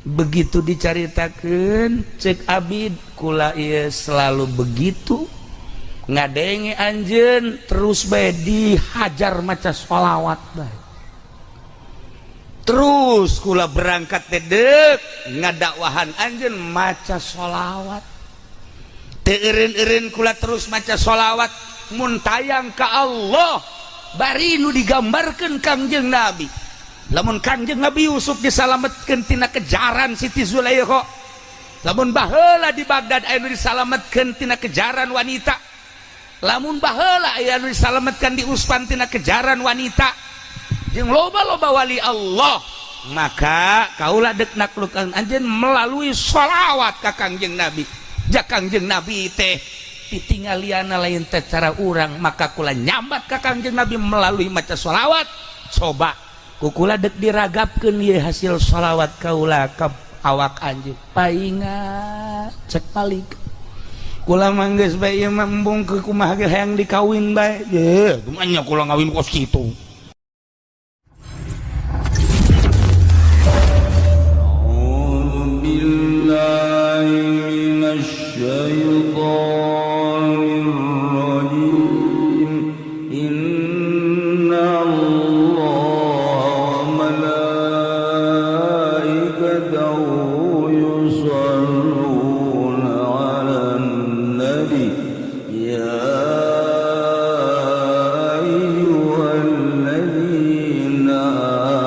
Begitu dicaritakeun cek Abid, kula ieu selalu begitu ngadenge anjeun terus bae dihajar maca sholawat bae. Terus kula berangkat teh deuk ngadakwahan anjeun maca sholawat. Teu eureun-eureun kula terus maca sholawat mun tayang ka Allah bari nu digambarkeun Kangjeng Nabi. Lamun Kangjeng Nabi Yusuf disalametkeun tina kejaran Siti Zulaikha, lamun baheula di Baghdad aya nu disalametkeun tina kejaran wanita, lamun baheula aya nu disalametkeun di Uspan tina kejaran wanita, jeung loba-loba wali Allah, maka kaula dek naklukan anjeun melalui sholawat ka Kangjeng Nabi. Ja Kangjeng Nabi teh ditinggaliana lain teh cara urang, maka kula nyambat ka Kangjeng Nabi melalui maca sholawat. Coba kukula dek diragapkeun ieu hasil sholawat kaula ka awak anjeun. Painga cek malik, kula mah geus bae ieu mah embung ke kumaha ge hayang dikawin bae. Ye, kumaha kula ngawin kos kitu. أعوذ بالله من الشيطان الرجيم. إن الله وملائكته يصلون على النبي يا أيها الذين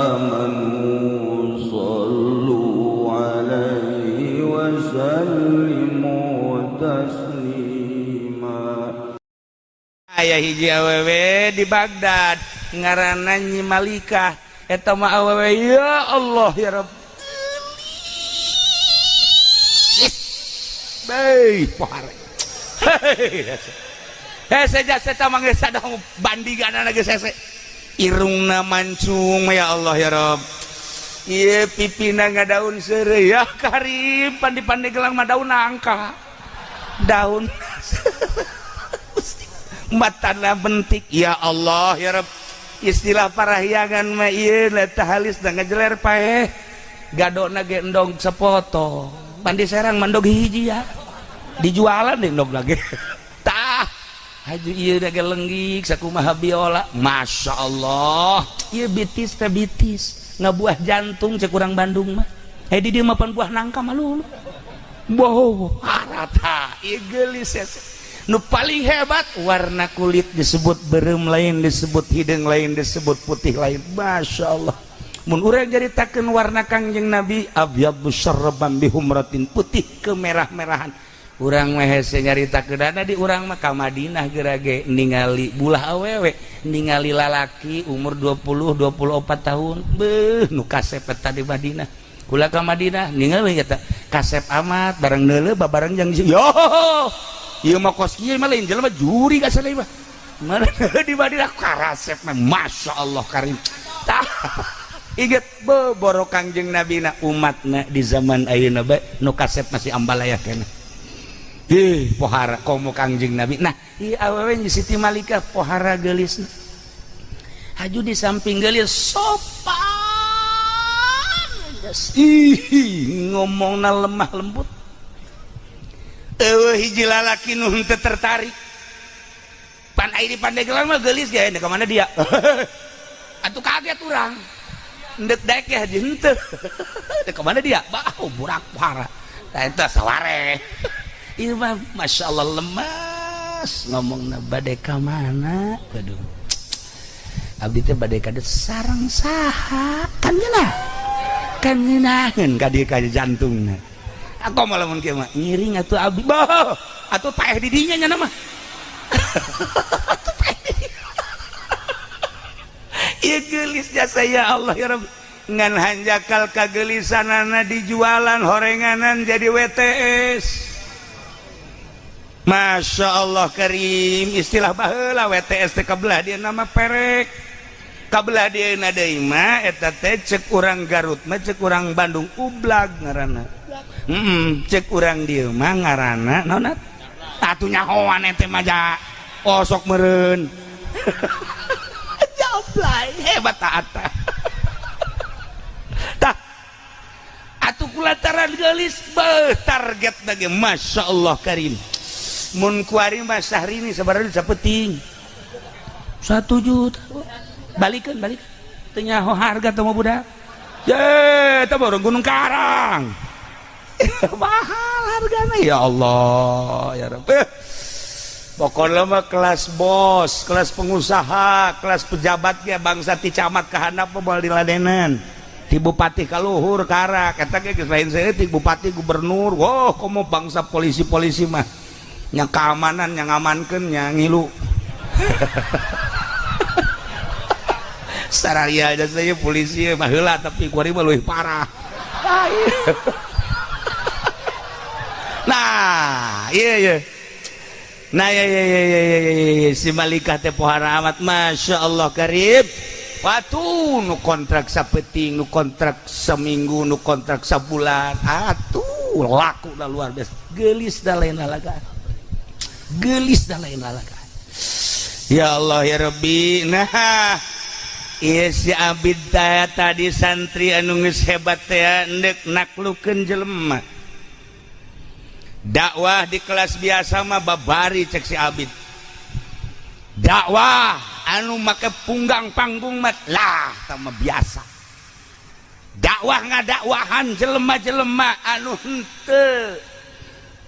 آمنوا صلوا عليه وسلموا تسليما. Aya hiji awewe di Baghdad ngaranna Nyi Malikah. Eta mah awewe, ya Allah ya Rabb. Baik, pohare. Hese jasa eta mah geus sadong bandinganana geus hese. Irungna mancung, ya Allah ya Rabb. Ieu pipina ngadaun seureuy, ya Karim, pandi-pandi gelang mah daun nangka. Daun matana bentik, ya Allah ya Rabb. Istilah parahyangan mah ieu eta halis da ngajeler paeh. Gadona ge endog sepotong. Pandi Serang mandog hiji ya. Dijualan deh endog lagi. Tah, haju ieu da ge lenggik sakumaha biola. Masya Allah. Ieu bitis teh bitis ngabuah jantung cek urang Bandung mah. Eh, di dieu mah pan buah nangka mah lulu. Boh, harata ieu geulis hese. Nu paling hebat warna kulit disebut berem lain, disebut hidung lain, disebut putih lain. Masya Allah. Mun urang nyaritakeun warna Kangjeng Nabi abyad musyarraban bihumratin, putih kemerah-merahan. Urang mah hese nyaritakeun di urang mah ka Madinah gerage ningali bulah awewe, ningali lalaki umur 20 24 tahun. Beuh, nu kasep eta di Madinah. Kula ka Madinah ningali eta kasep amat bareng neuleuh babareng jeung yo. Ieu mah kos kieu mah lain jelema juri ka sana mah. Mana di Madinah karasep mah, Masya Allah Karim. Tah, inget boro Kangjeng Nabi na umatna di zaman ayeuna bae nu kasep masih ambalaya keneh. Ih, pohara komo Kangjeng Nabi. Nah, ieu awewe Nyi Siti Malikah pohara geulisna. Haju di samping geulis sopan. Ih, ngomongna lemah lembut. Eueuh hiji lalaki nu henteu tertarik. Pan ai di Pandeglang mah geulis ge, ka mana dia? Atuh kaget urang. Endek daek ge haji henteu. Ka mana dia? Bah, burak pohara. Tah eta saware. Ieu mah Masya Allah lemas ngomongna, bade ka mana? Aduh. Abdi teh bade ka sareng saha? Kan ngeunah. Kan ngeunaheun ka dieu ka jantungna. Aku malah mun kieu mah ngiring atuh abdi. Bah, atuh paeh di dinya nya mah. Atuh paeh di dinya. Ieu geulis jasa, ya Allah ya Rabb. Ngan hanjakal kagelisanana dijualan horenganan jadi WTS. Masya Allah Karim, istilah baheula WTS teh kabelah dia nama perek. Kabelah dia deui mah eta teh cek urang Garut mah, cek urang Bandung ublag ngaranna. Cek urang dieu mah ngaranna naon atuh nyahoan ente mah ja osok meureun. Jablay hebat taat. Tah, Atuh kulantaran geulis beuh target lagi Masya Allah karim. Mun kuari mah Syahrini sabaraha sapeting 1 juta. Balikeun balik. Teu nyaho harga teh mah budak. Ye, teh baru Gunung Karang. Mahal hargana ya Allah ya Rabb. Pokoknya mah kelas bos, kelas pengusaha, kelas pejabat ya bangsa ti camat ka handap mah moal diladenan. Ti bupati ka luhur karak eta ge geus lain saeutik bupati gubernur. Wah, komo bangsa polisi-polisi mah nya keamanan nya ngamankeun nya ngilu. Sararia aja saya polisi mah heula tapi kuari mah leuwih parah. Nah, iya iya. Nah, iya iya iya iya iya si Malikah teh pohara amat Masya Allah karib. Watu nu kontrak sapeting, nu kontrak seminggu, nu kontrak sabulan. Atuh laku dah luar biasa. Geulis dah lain lalagaan. Geulis dah lain lalagaan. Ya Allah ya Rabbi. Nah, iya si Abid teh tadi santri anu geus hebat teh endek naklukeun jelema. Dakwah di kelas biasa mah babari cek si Abid. Dakwah anu make punggang panggung mah lah tah mah biasa. Dakwah ngadakwahan jelema-jelema anu henteu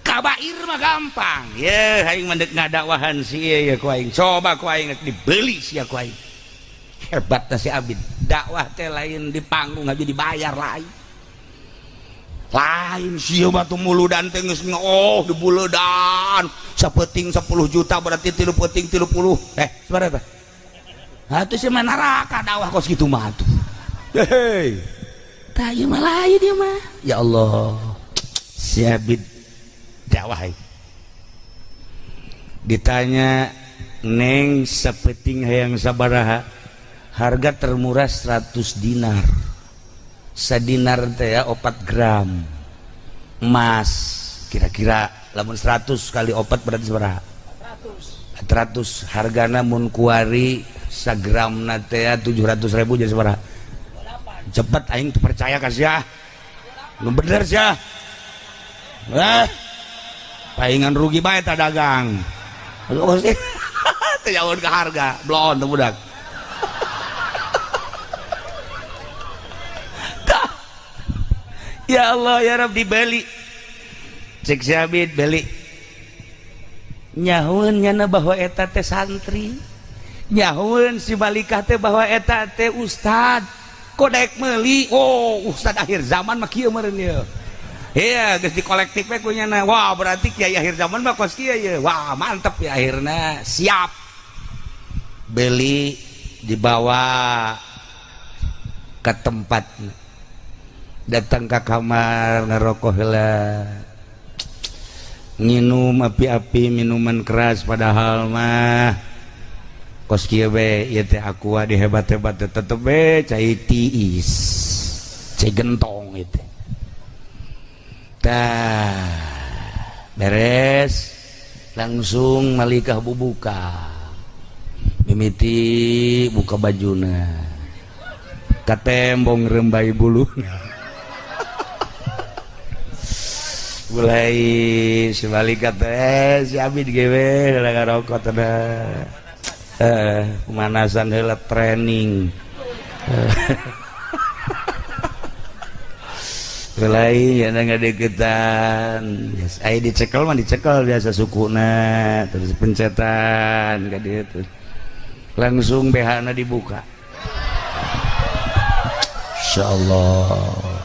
kabair mah gampang. Ye aing mah deuk ngadakwahan si ieu ye ku aing. Coba ku aing dibeli sia ku aing. Hebat teh si Abid. Dakwah teh lain di panggung aja dibayar lain. Lain sia batu muludan teh geus oh dibuledan sapeting 10 juta berarti 3 peting 30 sabaraha teh atuh sia mah neraka dakwah kos kitu mah atuh. Hei tah ieu mah lain ieu mah ya Allah si Abid dakwah ditanya neng sapeting hayang sabaraha harga termurah 100 dinar. Sadinar teh ya 4 gram emas kira-kira lamun 100 kali 4 berarti sabaraha? 400. Hargana mun kuari sagramna teh 700.000 jadi sabaraha? Cepet aing teu percaya ka sia. Nu bener sia. Paingan rugi bae ta dagang. Teu jauh ke harga, blon teu budak. Ya Allah ya Rabb dibeli. Cek si Abid beli. Nyahueun nyana bahwa eta teh santri. Nyahueun si Malikah teh bahwa eta teh ustad. Kok daek meuli? Oh, ustad akhir zaman mah kieu meureun ieu. Iya, geus dikolektif we ku nyana. Wah, berarti kiai akhir zaman mah kos kieu ye. Wah, mantep ya akhirna. Siap. Beli dibawa ke tempat. Datang ke kamar ngerokok heula nginum api-api minuman keras padahal mah kos kieu we ieu teh aqua dihebat-hebat tetep we cai tiis cai gentong ieu teh. Tah beres langsung Malikah bubuka mimiti buka bajuna katembong rembai buluna. Mulai sebalik kata si Abid gewe heula ngarokok teh pemanasan heula training. Mulai ya ngadeukeutan yes ai dicekel mah dicekel biasa sukuna terus pencetan ka dieu tuh langsung BH-na dibuka. Insyaallah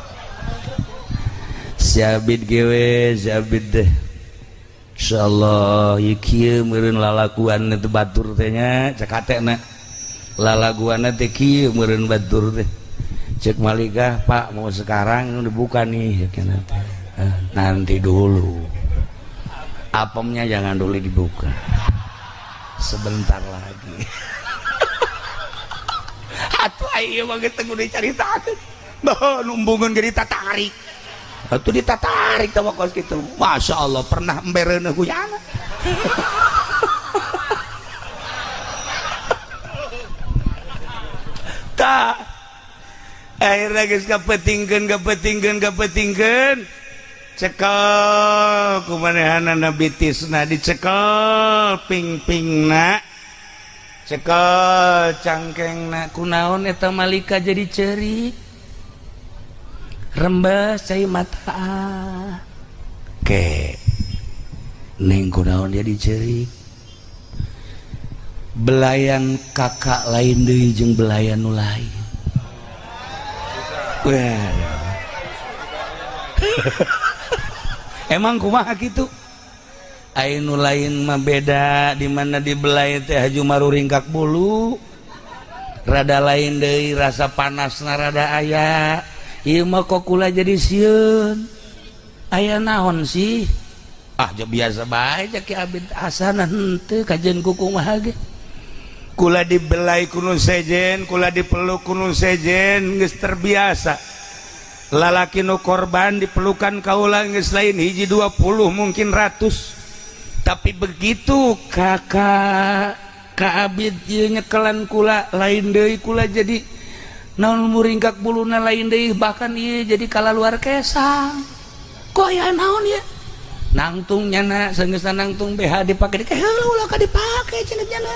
si Abid gewe si Abid deh insyaallah ieu kieu meureun lalaguan teh batur teh nya cek hatena lalaguanna teh kieu meureun batur teh cek Malikah Pak mau sekarang dibuka nih nanti dulu apemnya jangan dulu dibuka sebentar lagi. Atuh ieu mah geus teu kudu dicaritakeun bah numbungeun ge ditatarik. Atuh ditatarik teh kos kitu. Masya Allah pernah embereuneuh ku yana. Tah. Akhirnya geus kapetingkeun, kapetingkeun, kapetingkeun, cekel ku manehanana bitisna, dicekel ping-pingna, cekel cangkengna. Kunaon eta malika jadi cerik, rembes cai mata ke neng? Kunaon jadi cerik? Belayan kakak lain deui jeung belayan nu lain. Wah. Emang kumaha kitu? Aya nu lain mah beda, di mana dibelai teh haju maruringkak bulu. Rada lain deui, rasa panasna rada aya. Ieu mah kok kula jadi sieun. Aya naon sih? Ah, ja biasa bae ja Ki Abid, asana henteu kajeun ku kumaha ge. Kula dibelai ku nu sejen, kula dipeluk ku nu sejen, geus terbiasa. Lalaki nu korban dipelukan kaula geus lain hiji 20, mungkin ratus. Tapi begitu kakak Ka Abid ieu nyekelan kula, lain deui kula, jadi naon, muringkak buluna lain deui, bahkan ieu jadi kalaluar kesang. Kok aya naon ya? Nangtung nyana sanggeusna nangtung BH dipake di heula, ulah ka dipake cenah nyana.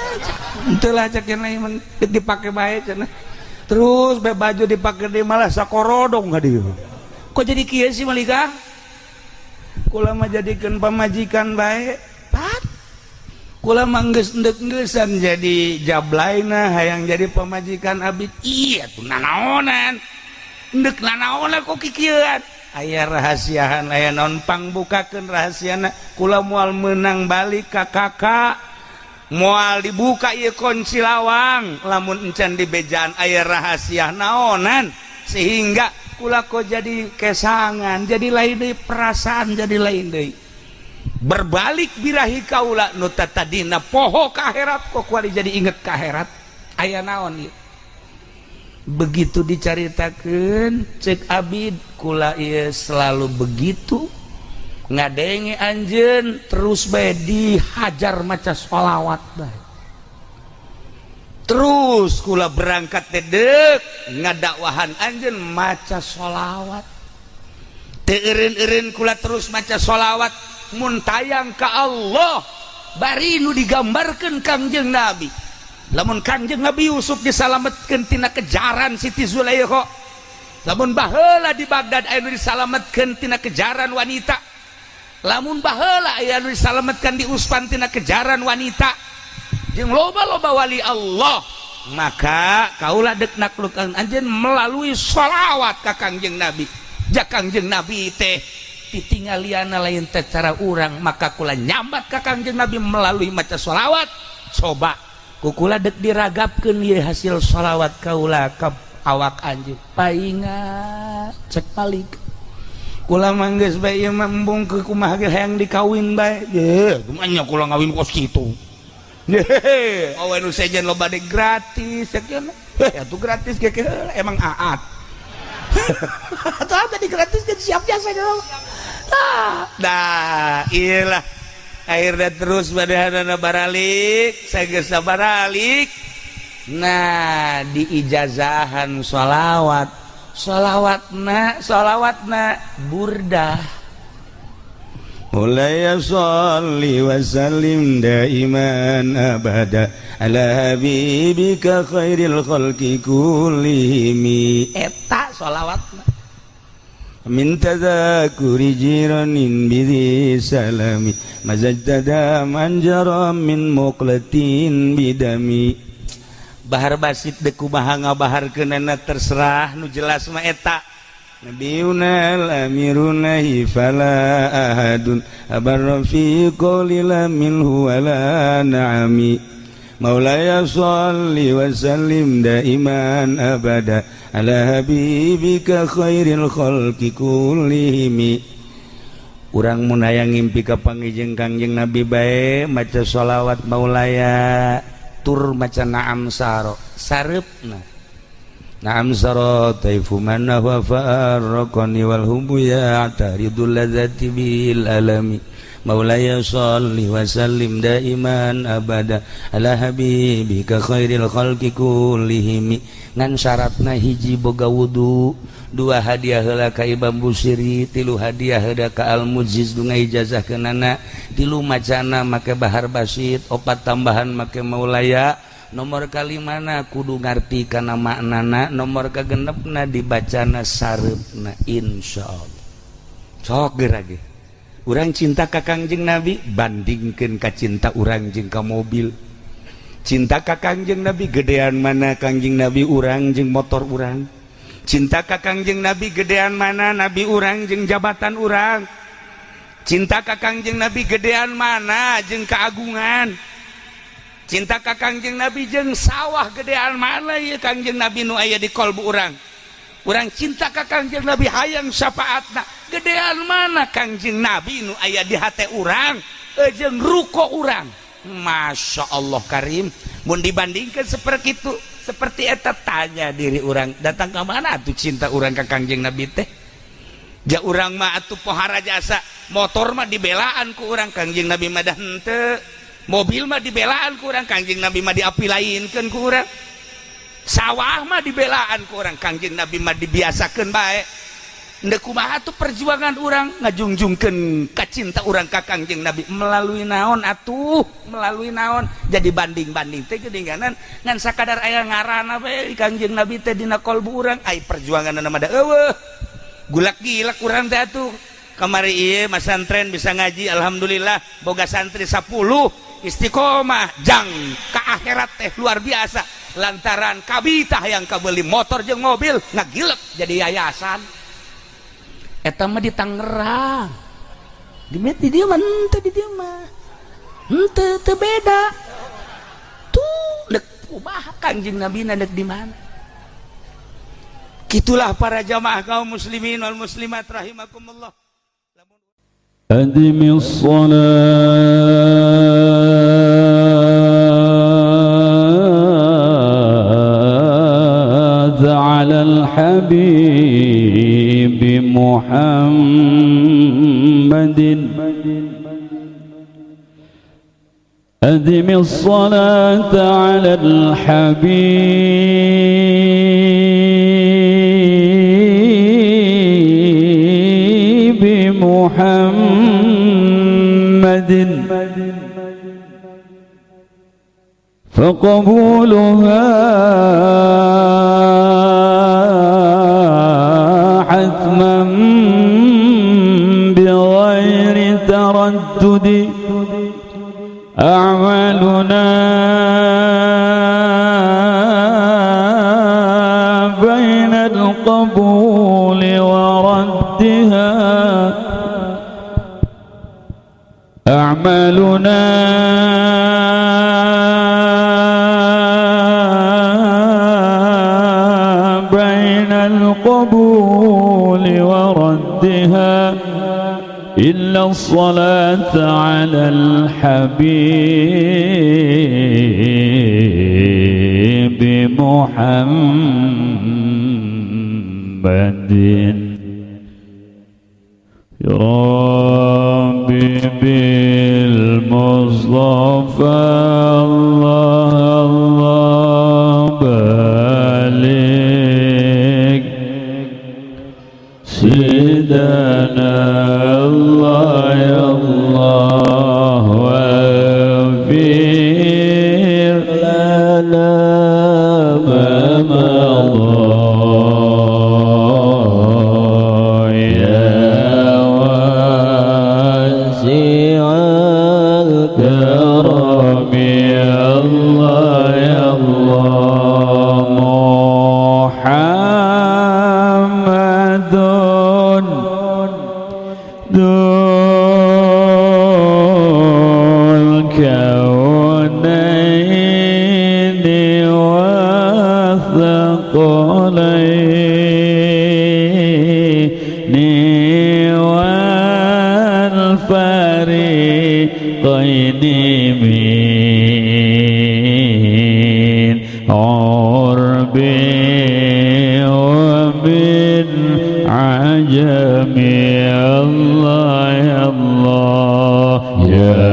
Henteu lah cek nya, dipake bae cenah. Terus be baju dipake di malah sakorodong ka dieu. Kok jadi kieu sih, Malika? Kula mah jadikeun pamajikan bae. Pat. Kula mah geus endek-engeusan jadi jablaina, hayang jadi pamajikan Abid. Iya tuh nanaonan. Endek nanaonan kok kikieuan? Aya rahasiahan, aya naon, pangbukakeun rahasiana. Kula moal menang balik ka kakak, moal dibuka ieu kunci lawang lamun encan di bejaan aya rahasia naonan, sehingga kula kok jadi kesangan, jadi lain deui perasaan, jadi lain deui, berbalik birahi kaula. Nu tadina poho ka akhirat, kok kuari jadi inget ka akhirat. Aya naon ieu? Begitu dicaritakeun, cek Abid, kula ieu selalu begitu ngadenge anjeun terus bae dihajar maca sholawat bae terus. Kula berangkat dedek ngadakwahan anjeun maca sholawat, teu eureun-eureun kula terus maca sholawat. Mun tayang ka Allah, bari nu digambarkeun Kangjeng Nabi, lamun Kangjeng Nabi Yusuf disalametkeun tina kejaran Siti Zulaikha, lamun baheula di Baghdad aya nu disalametkeun tina kejaran wanita, lamun baheula aya nu disalametkeun di Usfan tina kejaran wanita, jeung loba-loba wali Allah, maka kaula dek naklukan anjeun melalui sholawat ka Kangjeng Nabi. Ja Kangjeng Nabi teh titinggaliana lain teh cara urang, maka kula nyambat ka Kangjeng Nabi melalui maca sholawat. Coba ku kula dek diragapkeun ieu hasil sholawat kaula ka awak anjeun. Painga cek balik, kula mah geus bae ieu mah, embung ke kumaha ge hayang dikawin bae. Ye kumaha nya kula ngawin kos kitu? Hehe, awe nu sejen loba de gratis cek nya. Heh, atuh gratis ge emang aat. Atuh apa di gratis kan siap jasa dong. Ah, dah, iyalah. Akhirnya terus badanana baralik, sageus baralik. Nah, diijazahan sholawat. Sholawatna, sholawatna burdah. مولاي صل وسلم دائما أبدا على حبيبك خير الخلق كلهم. Eta sholawatna. من تذاكر جيران بذي سلام مزجت دما جرى من مقلة بدمي. Bahar basit deuk kumaha ngabaharkeunana terserah, nu jelas mah eta نبينا الأمير فلا أحد أبر في قول لا منه ولا نعم. مولاي صل وسلم دائما أبدا على حبيبك خير الخلق كلهم. Urang mun hayang ngimpi ka panggih Kangjeng Nabi bae maca sholawat maulaya tur maca naam saro sareupna. Naam saro taifu man huwa farraqani wal hubu ya taridul ladzati bil alami. Maulaya sholli wa sallim daiman abada ala habibika khairil khalqi kullihim. Ngan syaratna hiji boga wudu, dua hadiah heula ka Imam Busiri, tilu hadiah heula ka Al Mujiz nu ngijazahkeunana, tilu macana make Bahar Basit, opat tambahan make Maulaya. Nomor kalimana kudu ngarti kana maknana, nomor kagenepna dibacana sareupna insyaallah. Sok geura ge urang cinta ka Kangjeng Nabi bandingkeun ka cinta urang jeung ka mobil. Cinta ka Kangjeng Nabi gedean mana Kangjeng Nabi urang jeung motor urang. Cinta ka Kangjeng Nabi gedean mana Nabi urang jeung jabatan urang. Cinta ka Kangjeng Nabi gedean mana jeung keagungan. Cinta ka Kangjeng Nabi jeung sawah gedean mana ieu Kangjeng Nabi nu aya di kolbu urang. Urang cinta ka Kangjeng Nabi hayang syafaatna gedean mana Kangjeng Nabi nu aya di hate urang jeung ruko urang. Masya Allah Karim, mun dibandingkan seperti itu, seperti eta tanya diri urang, datang ke mana atuh cinta urang ka Kangjeng Nabi teh? Ja urang mah atuh pohara jasa, motor mah dibelaan ku urang, Kangjeng Nabi mah dah henteu. Mobil mah dibelaan ku urang, Kangjeng Nabi mah diapilainkeun ku urang. Sawah mah dibelaan ku urang, Kangjeng Nabi mah dibiasakeun bae. Ndek kumaha tuh perjuangan urang ngajungjungkeun ka cinta urang ka Kangjeng Nabi melalui naon atuh, melalui naon? Jadi banding-banding teh geuninganan ngan sakadar aya ngaranna bae Kangjeng Nabi teh dina kolbu urang, ai perjuanganna mah da eueuh. Gulak gilak urang teh atuh. Kamari ieu masantren bisa ngaji alhamdulillah, boga santri 10 istiqomah jang ka akhirat teh luar biasa lantaran kabitah yang kabeli motor jeung mobil ngagilek jadi yayasan. Eta mah di Tangerang, di di dieu mah henteu, di dieu mah henteu, teu beda tuh. Dek kumaha Kangjeng Nabi na dek di mana? Kitulah para jamaah kaum muslimin wal muslimat rahimakumullah. أدم الصلاة على الحبيب محمد أدم الصلاة على الحبيب محمد فقبولها حتما بغير تردد أعمالنا بين القبول وردها أعمالنا بين القبول وردها إلا الصلاة على الحبيب محمد ربي بالمصطفى الله الله بلغ سيدنا الله يا الله وفير لنا ما مضى يا واسع الكرم يا الله يا الله محمد ذو الكونين والثقلين والفريقين من عرب ومن عجم. الله يا الله يا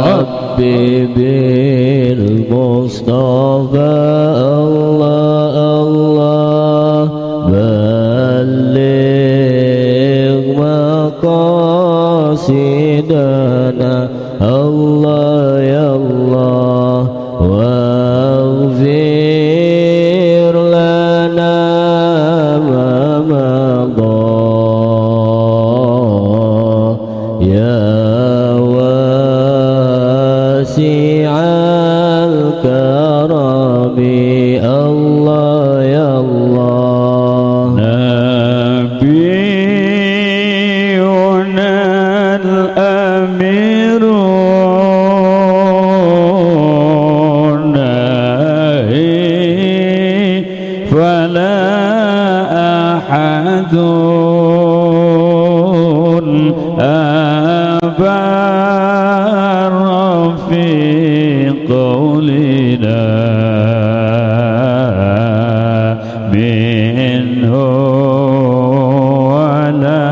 ربي بالمصطفى الله الله بلغ مقاصدنا الله يا الله واغفر لنا ما مضى يا واسع الكرم الله يا الله. نبينا الأمير ناهي فلا أحد أبر في قولنا منه ولا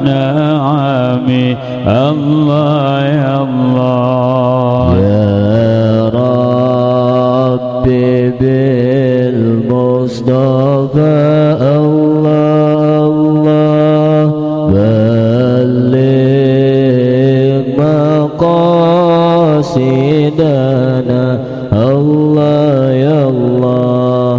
نعم الله يا الله. يا ربي بالمصطفى الله الله بلغ مقاصدنا الله يا الله.